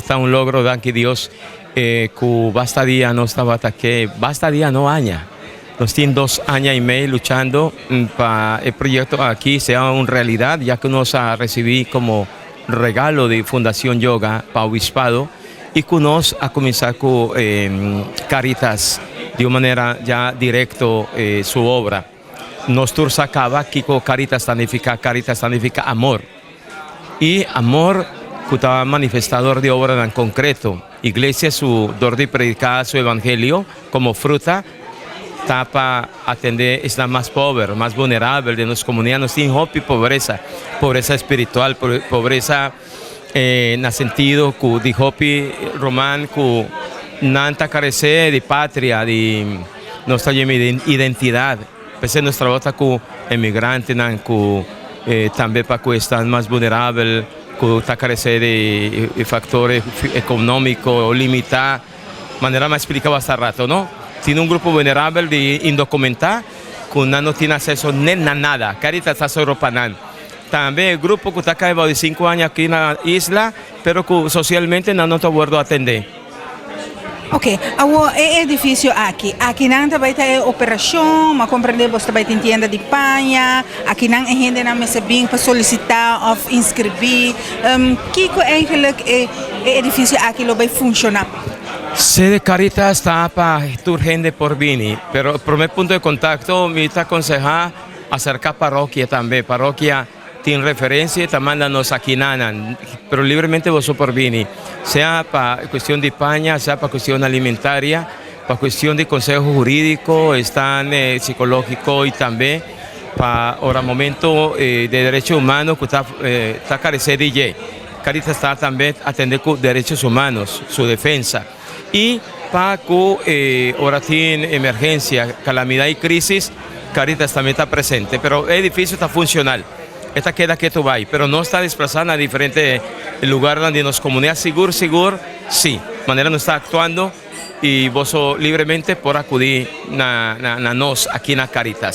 Ta un logro, danki Dios, ku basta dia nos tabata ke, basta dia no, aña. Nos tin 2 aña i mei luchando pa e proyekto aki sea un realidat, ya ku nos a risibí komo regalo di Fundashon Yoga pa Obispado i ku nos a kuminsá ku Caritas di un manera ya direkto su obra. Nos tur sa kaba kiko Caritas ta nifiká. Caritas ta nifiká amor. I amor ku ta manifestá di obra en konkreto. Iglesia su dor di prediká su evangelio komo fruta ta pa atendé esnan mas pober, mas vulnerabel di nos komunidat. Nos tin hopi pobresa, pobresa spiritual, pobresa na sentido ku di hopi ruman ku nan ta karesé di patria, di nos identidat. P'esei nos ta traha ku emigrantenan, ku tambe pa ku esnan mas vulnerabel, ku ta karesé di faktor ekonómiko limitá, manera m'a splika basta ratu, no? Tin un grupo vulnerabel di indokumentá ku no tin akseso ni na nada. Caritas ta sòru pa nan. Tambe grupo ku ta kai di 5 aña aki na isla, pero ku sosialmente no ta wòrdu atendé. Ok, awo e edifisio aki. Aki nan tambe tin operashon, m'a komprondé bo tambe tin tienda di paña, aki nan e hendenan mester bin pa solisitá òf inskribí. Kiko eigenlijk e edifisio aki lo bai funshoná? Sede Caritas ta pa tur hende por bini, pero promé punto di kontakto mi ta konsehá aserká parokia tambe. Parokia tin referensia, ta manda nos aki nan, pero libremente bo por bini, sea pa kuestion di paña, sea pa kuestion alimentario, pa kuestion di konseho hurídiko, esnan psikológiko i tambe pa ora momento di derecho humano ku ta karesé di dje. Caritas ta tambe atendé ku derecho humano, su defensa. I pa ku ora tin emergensia, kalamidat i krísis, Caritas tambe ta presente. Pero e edifisio ta funshonal. E ta keda ketu bai, pero nos ta desplasá na diferente lugá di nos komunidat. Sigur, sigur, sí. Manera nos ta aktuando i bo libremente por akudí na nos aki na Caritas.